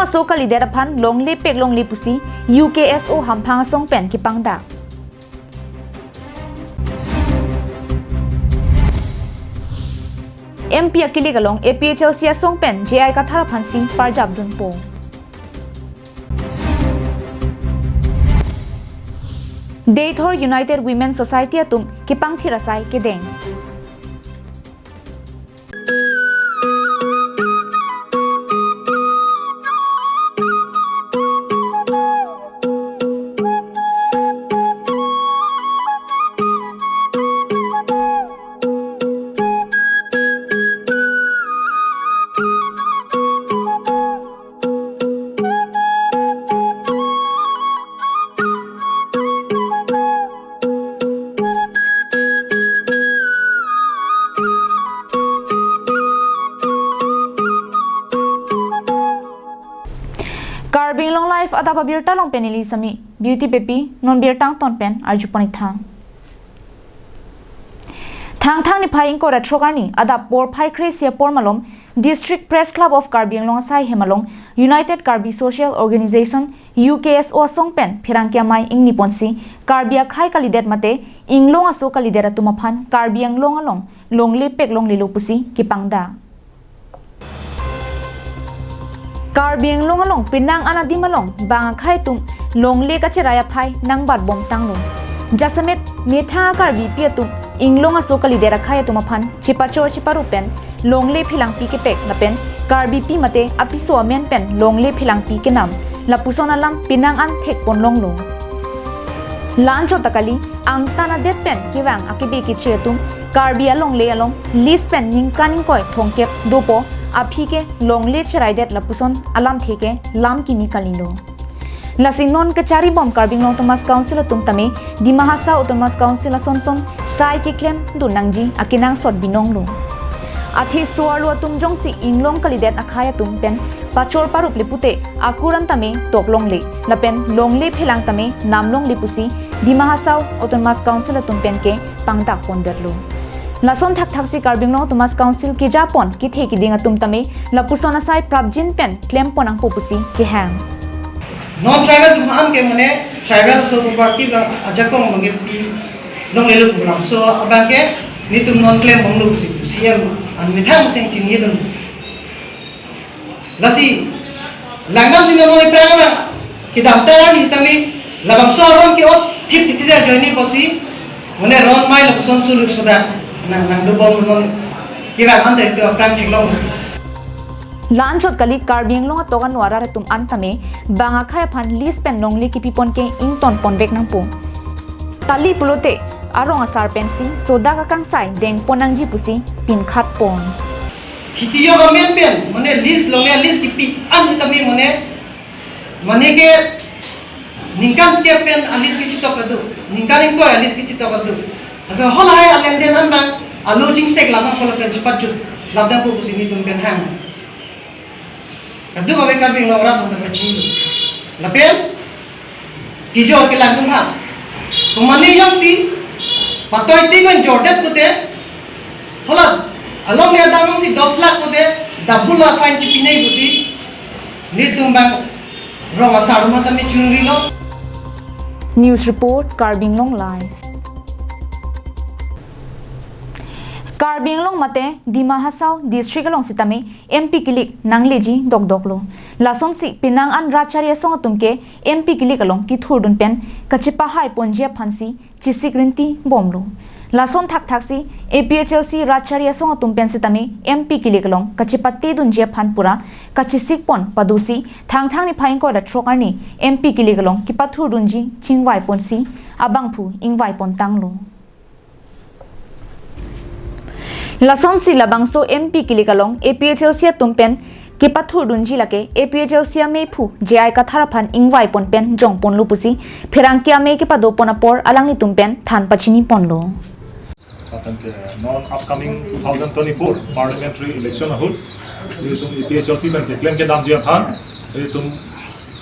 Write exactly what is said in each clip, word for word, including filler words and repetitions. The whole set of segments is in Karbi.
Aso kalidet aphan longle pek longle pusi U K S O hamphang asong pen kepangdak. M P akilik along A P H L C asong pen J I Kathar aphansi parjap dunpo. Deithor United Women Society atum kepangthir asai kedeng. Karbi Anglong Live adap abirta along pen neli Sami Beauty Pepi, non birta angton pen arjupon ik tha. Thangthang niphai ingkoi ra throk arni adap porphai kre-isi apor malom District Press Club of Karbi Anglong asai hem along United Karbi Social Organization, U K S O asong pen pherangke amei ingniponsi Karbi akhei kalidet mate inglong aso kalidet atum aphan Karbi Anglong along longle pek longlelo pusi kepangdak. Karbi Anglong along penang an adim along bang akhei atum longle kacherai aphai nangbatbom tanglo. Jasemet methang a-Karbipi atum inglong aso kalidet akhei atum aphan chepachor cheparup pen longle phelangpi kepek lapen Karbipi mate apiso amen pen longle phelangpi kenam, lapuson alam penang an thekpon longlo. La-anchot ta kali, angtan adet pen kevang akebe keche atum Karbi alongle along lease pen ningkan ingkoi thomkep dopo aphi ke longle cheraidet lapuson alamthe ke lam kimi kalilo. Lasi non kacharibom Karbi Anglong Autonomous Council atum tame Dima Hasao Autonomous Council asonson sai keklem dun nangji akenangsot binonglo. Athe so-arlo atum jongsi inglong kalidet akhei atum pen pachor paruple pute akur an tame tok longle lapen longle phelang tame nam longle pusi Dima Hasao Autonomous Council atum pen kepangdak pondetlo. Lason thakthaksi Karbi Anglong Autonomous Council kejapon kethe keding atum tame lapuson asai prapjin pen klempon nangpo pusi kehang. Non tribal atum an ke mane tribal so cooperative la ajakong abang ke pi longlelo pu labangso abang ke netum non klembomlo pusi C M an methang seng chinidun. Lasi langdam si non noi prang abang kedamtang arni sitame labangso aron ke-ot thip titi ajoine pusi mane ron mei lapuson suluk sodak nang nangdobom non kevang ante itu aphrang theklong. La-anchot kali, Karbi Anglong atok ano arat atum an tame bang akhei aphan lease pen longle kepipon ke ingtonponvek nangpo. Kali pulote arong asar pensi sodak akangsai dengpon nangji pusi pinkhatpon. Khiti yok amen pen mane lease longle lease kepi an tame mane mane ke ningkan kep pen a-lease kechitok adu, ningkan ingkoi a-lease kechitok adu. Asa halahei alenden an abang alo jingsek lam nangpo lapen chepajut lam nangpo pusi netum pen hang. Kadokave Karbi Anglong arat nangtum pachini. Lapen kejor kelang atum ha. Pemane jongsi patoi ti men jordet pute, hola alongle adang jongsi dos lakh pute, double a-fine chipinai pusi netum abang rong asar atum tame chungrilo. News report, Karbi Anglong Live. Karbi Anglong mate Dima Hasao district along sitame M P kilik nangleji dokdoklo. Lasonsi penang an rat chari asong atum ke M P kilik along kethurdun pen kachepahaiponji aphansi chesik rintibomlo. Lason thakthaksi A P H L C rat chari asong atum pen sitame M P kilik along kachepatedunji aphan pura kachesikpon padosi Thangthang niphai ingkoi ra throk arni M P kilik along kepathurdunji chingvaiponsi abangphu ingvaipon tanglo. Lasonsi labangso M P kilik along A P H L C atum pen kepathurdunji lake A P H L C ameiphu J I Kathar aphan ingvaipon pen jongponlo pusi pherangke amei kepadopon apor alanglitum pen than pachiniponlo. Lapen ke non upcoming two thousand twenty-four parliamentary election ahut, itum A P H L C pen keklem kedamji aphan, itum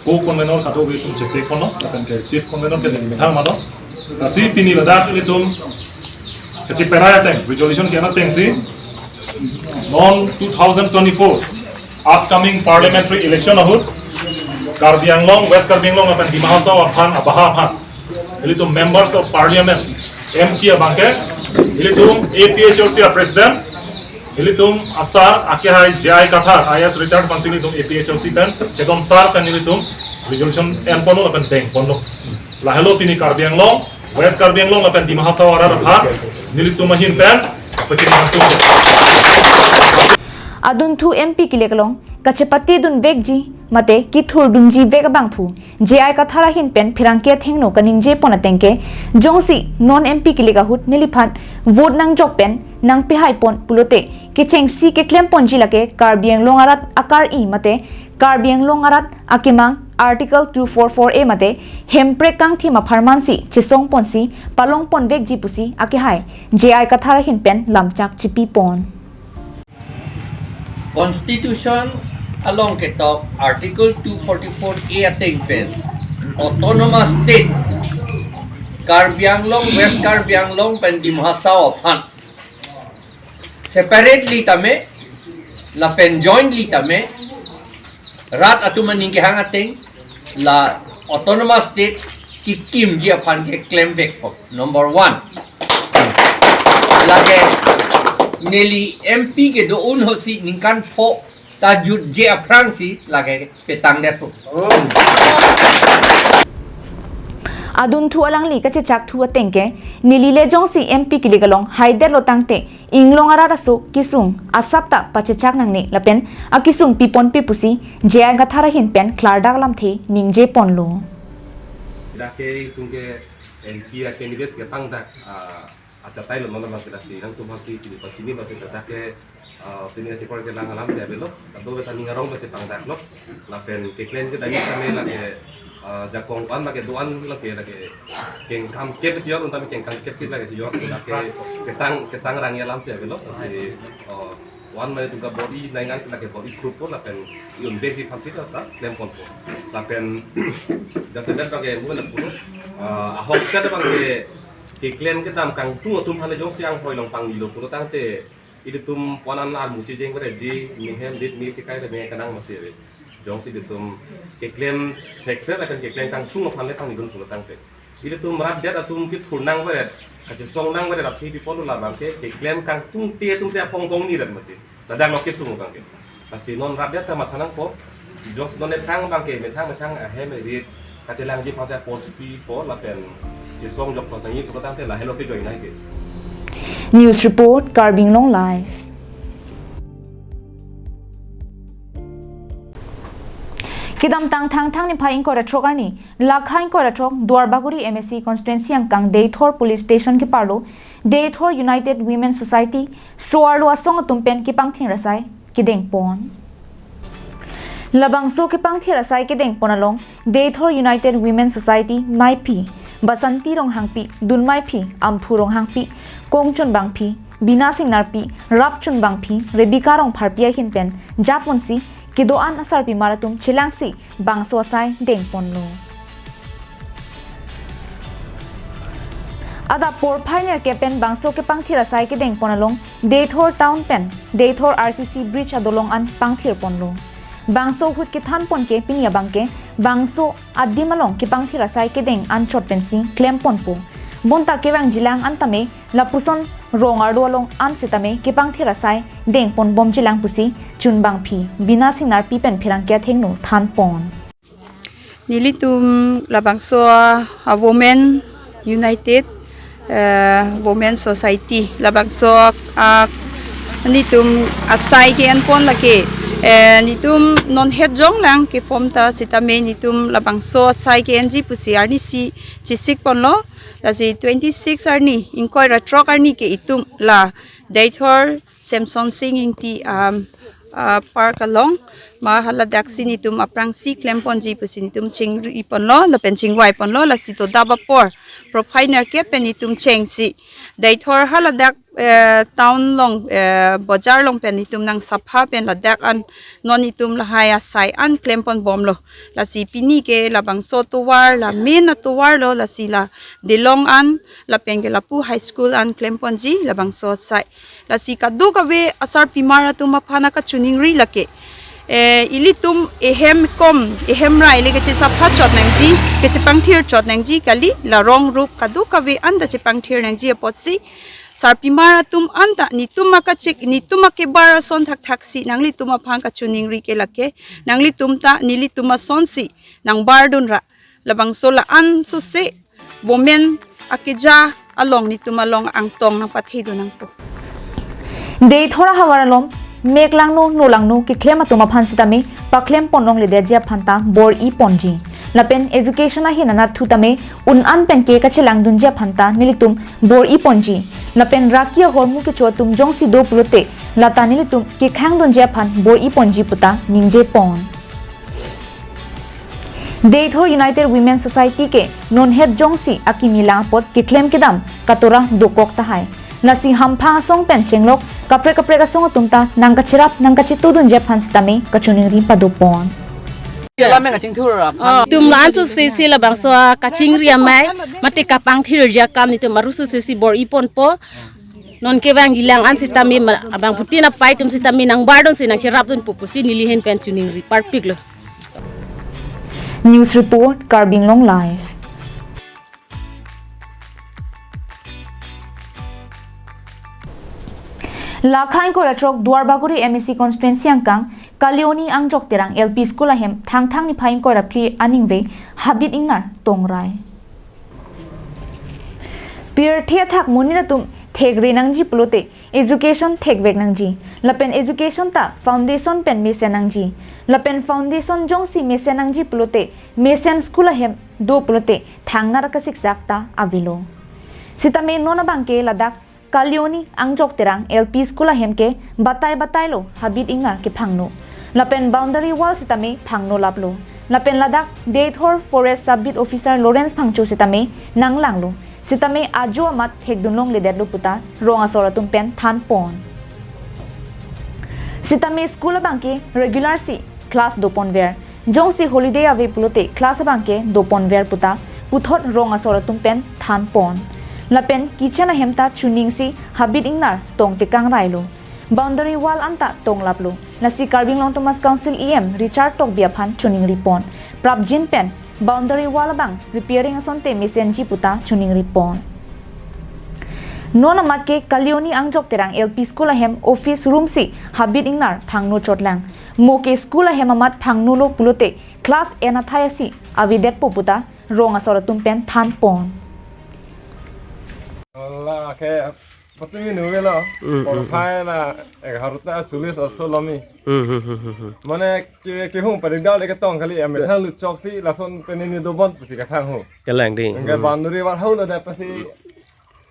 co-convenor kadokave itum chetekponlo, lapen ke chief convenor ke neli methang mano. Lasi pini ladak itum kacheperai ateng, resolution ke-en atengsi, non two thousand twenty-four upcoming parliamentary election ahut, Karbi Anglong, West Karbi Anglong lapen Dima Hasao aphan abaha aphan, ilitum Members of Parliament, M P abangke, ilitum A P H L C a President, ilitum asar akehai J I Kathar, I A S retired aphansi ilitum A P H L C pen, chedom sar pen ilitum resolution enponlo lapen dengponlo. Lahelo pini Karbi Anglong, West Karbi Anglong lapen Dima Hasao arat aphan, nelitum ahin pen, pachini. Adunthu M P kelek along kachepatedun vekji mate kethurdunji vek abangphu J I Kathar ahin pen pherangke athengno kaningjepon atengke, jongsi non M P kelek ahut neliphan vote nangjok pen nangpehaipon pulote, kechengsi keklemponji lake Karbi Anglong arat akar-i mate Karbi Anglong arat akemang Article two four four A mate Hemprek kangthim apharmansi chesongponsi palongpon vekji pusi akehai J I Kathar ahin pen lamchak chipipon. Constitution along ketok Article two forty-four A ateng pen Autonomous State Karbi Anglong, West Karbi Anglong pen Dima Hasao aphan separately tame lapen jointly tame rat atum aning kehang ateng la Autonomous State kekimji aphan keklem vekpo. Number one. Lake neli M P kedo-an ahutsi ningkan pho ta jutje aphrangsi lake petang detpo. Adunthu alangli kachechakthu atengke, neli le jongsi M P kelek along haidetlo tangte, inglong arat aso kesung asap ta pachechak nangne lapen akesung piponpe pusi J I Kathar ahin pen klardak lamthe ningjeponlo. Dak ke itum ke M P a candidates ke pangdak, ah, achatai lo, non abang kita si nangtum aphansi pini pachini basi dak ke, ah, pini kachekor kelang alam ke avelo, kadokave ta ning arong basi pangdaklo, lapen keklem kedam tame lake, ah, jakong an lake do-an lake lake kengkam kep si jor, untam kengkam kep si lake si jor, lake kesang, kesang rang alam si avelo, si, oh, one mane itum ke bor-i nang an lake bor-i group po lapen i-un besi aphansi ta klemponpo. Lapen jasemet abangke mo lapu, ah, ahok kat abangke keklem kedam kangtung atum aphan le jongsi anghoi along pangnilo pulo tangte, ilitum ponan armu chijeng pada ji mihem lit mi chikai le me kanang masi ave. Jongsi ilitum keklem thekser lapen keklem kangtung aphan le pangnidun pulo tangte, ilitum rat det atum kethur nangveret, kachesong nangveret aphi pi polo labangke keklem kangtungte atum si aphong kongni rat mati. Ladak lo kesung abangke. Lasi non rat det ta matha nangpo. Jongsi non methang abangke, methang methang ahem rit kachelangji aphansi apor chipipo lapen chesong jok tangji pulo tangte lahelo ke join nai ke. News report, Karbi Anglong Live. Kedamtang Thangthang niphai ingkoi ra throk arni, lakha ingkoi ra throk, Duarbagori M A C constituency angkang Deithor Police Station keparlo, Deithor United Women Society, so-arlo asong atum pen kepangthir asai kedengpon. Labangso kepangthir asai kedengpon along, Deithor United Women Society maiphi Basanti Ronghangpi, dunmaiphi Amphu Ronghangpi, kongchunbangphi Bina Singnarpi, rapchunbangphi Rebecca Rongpharpi ahin pen japonsi kedo-an asarpimar atum chelangsi bangso asai dengponlo. Adap porphai nerkep pen bangso kepangthir asai kedengpon along Deithor town pen Deithor R C C bridge adolong an pangthirponlo. Bangso ahut kethanpon ke pini abangke bangso adim along kepangthir asai kedeng anchot pensi klemponpo. Bonta kevangjilang an tame lapuson rong arlo along an setame kepangthir asai dengponbomjilang pusi chunbangphi Bina Singnarpi pen pherangke athengno thanpon. Nelitum labangso a Women United, eh, Women Society labangso a nelitum asai ke-enpon lake, eh, nelitum non het jonglang ke form ta setame nelitum labangso asai ke-enji pusi arnisi chesikponlo. Lasi twenty-six arni, ingkoi ra throk arni ke itum la Deithor Semson Sing Ingti, um, uh, park along ma haladak si nelitum aphrangsi klemponji pusi nelitum chingriponlo lapen chingvaiponlo. Lasi to dap apor porphai nerkep pen nelitum chengsi Deithor haladak, eh, town along, eh, bojar along pen nelitum nang sapha pen ladak an non nelitum lahai asai an klemponbomlo. Lasi pini ke labangso tovar la main atovar lo, lasi la Dilong an lapen ke lapu high school an klemponji labangso asai. Lasi kadokave asarpimar atum aphan akachiningri lake, Eh, ilitum ehem kom, ehem rai le kachesapha chot nangji, kachepangthir chot nangji kali, la rong rup kadokave anta chepangthir nangji apotsi, sarpimar atum anta, netum akachek, netum akebar ason thakthaksi, nanglitum aphan kachiningri ke lake, nanglitum ta, nelitum asonsi, nangbardun ra, labangso la-an sose, women akeja along netum along angtong nangpathedun nangpo. Deithor ahavar along, mek langno, no langno, keklem atum aphan sitame, paklem pon longledetji aphan ta, bor-i ponji. Lapen education ahin anatthu tame, un-an pen ke kachelangdunji aphan ta, nelitum bor-i ponji. Lapen raki ahormu kecho atum jongsi do pulote, lata nelitum kekhangdunji aphan, bor-i ponji puta, ningje pon. Deithor United Women Society ke non het jongsi akimi lang apot keklem kedam katora dokok tahai. Lasi hamphang asong pen chenglok kaprek kaprek asong atum ta nangkacherap nangkachetudunji aphan sitame kachiningri padopon. Lam yang kachingthur, ah, tum la-an sosesi labangso kachingri amei mate kapangthirji akam netum arusu sesi bor-i ponpo. Non kevangji lang-an sitame ma-, abangphutin apai atum sitame nangbardunsi nangcherapdun pu pusi neli ahin pen chiningri parpiklo. News report, Karbi Anglong Live. Lakha ingkoi ra throk Duarbagori M A C constituency angkang Kalioni Angjok Terang L P School ahem Thangthang niphai ingkoi ra phli aningve habit ingnar tongrai. Pirthe athak monit atum thekre nangji pulote education thekvek nangji. Lapen education ta foundation pen mesen nangji. Lapen foundation jongsi mesen nangji pulote mesen school ahem do pulote thangnat kasiksak ta avelo. Sitame non abangke ladak Kalioni Angjok Terang L P School ahem ke batai batailo habit ingnar kephangno. Lapen boundary wall sitame phangno laplo. Lapen ladak Deithor Forest Sub Beat Officer Lawrence Phangcho sitame nanglanglo. Sitame ajo amat thekdun longledetlo puta rong asor atum pen thanpon. Sitame school abangke regular si class doponver. Jongsi holiday ave pulote class abangke doponver puta puthot rong asor atum pen thanpon. Lapen kitchen ahem ta chuningsi habit ingnar tongtekang railo. Boundary wall anta tonglaplo. Lasi Karbi Anglong Autonomous Council E M Richard Tokbi aphan chiningri pon. Prapjin pen boundary wall abang repairing asonte mesenji puta chiningri pon. Non amat ke Kalioni Angjok Terang L P School ahem office room si habit ingnar phangno chotlang. Mo ke school ahem amat phangnolo pulote class en athai asi avedetpo puta rong asor atum pen thanpon. Ola ke patumi nuvelo. Mm, mm, mm. Porphai na egarota cholish aso lomi. Mm, mm, mm, mm, mm. Mane ke, kehung paridal de ketong kali, amethang luchok si lason penini dobon pusi kathang ho. Kalang ding. Anke, mm, boundary wall haulo da pasi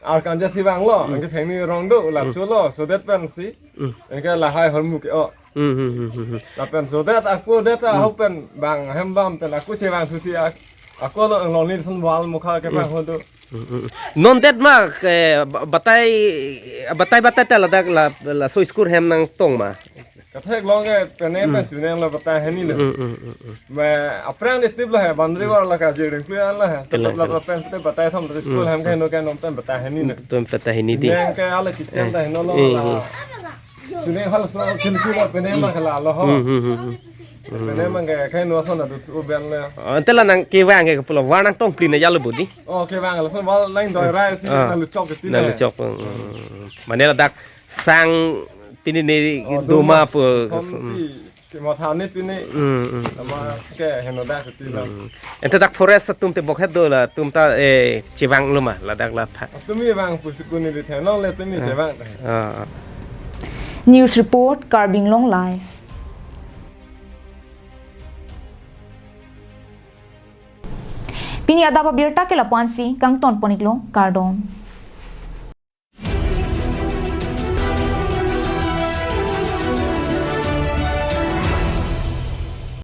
arkan ja si vanglo. Mm. Anke phengni rong do la, mm, cholo, so that pen si. Mm. Anke lahai hormu ke-o. Mm, mm, mm, mm, mm. Lapen so that ako that, mm, ahok pen bang hem bam pen ako chevang susi ak-, ako lo longlin son wall mukha ke, mm, bang ho do. Mm, mm, mm. Non det ma, eh, ba-, batai, batai, batai ta ladak la, laso school hem nangtong ma. Katheklong ke pene, mm, pen chuning lo batai hini lo. Mm, mm, mm, mm. Ma aphrang de tip lo he, boundary wall lo ka je ring pui an lo he. Kalang, la kalang. Pen te batai thom, school, mm, hem ke, mm, no ke non pen batai hini lo. Tum batai hini dei. Chuning ke ala kitchen, eh, ta hini lo, eh, la. Eh. Chuning halaso khilki lo pene ma kala lo ho. Mm, mm, mm, mm. Pene ma ke kai no son adu thu ben le. Oh, ante la nangkevang ke pulo, wall nangtong plin ya lo bodi. Oh, kevang lason wall nangdoi rai si, ah, nangluchok ke ti le. Nangluchok, mm, mm, mm. Mane ladak sang pini ni, oh, doma, doma pu. Son, mm, si kematha ni pini. Mm, mm. Nama ke henoda ke ti lo. Mm. Ante dak forest atum te bokhet do latum ta, eh, chevanglo ma ladak la tha. Tumi vang pusi kuni di thenong le tumi, eh, chevang. Ah, ah. News report, Karbi Anglong Live. Pini adap abirta ke lapu-ansi kangton pon-iklo, kardom.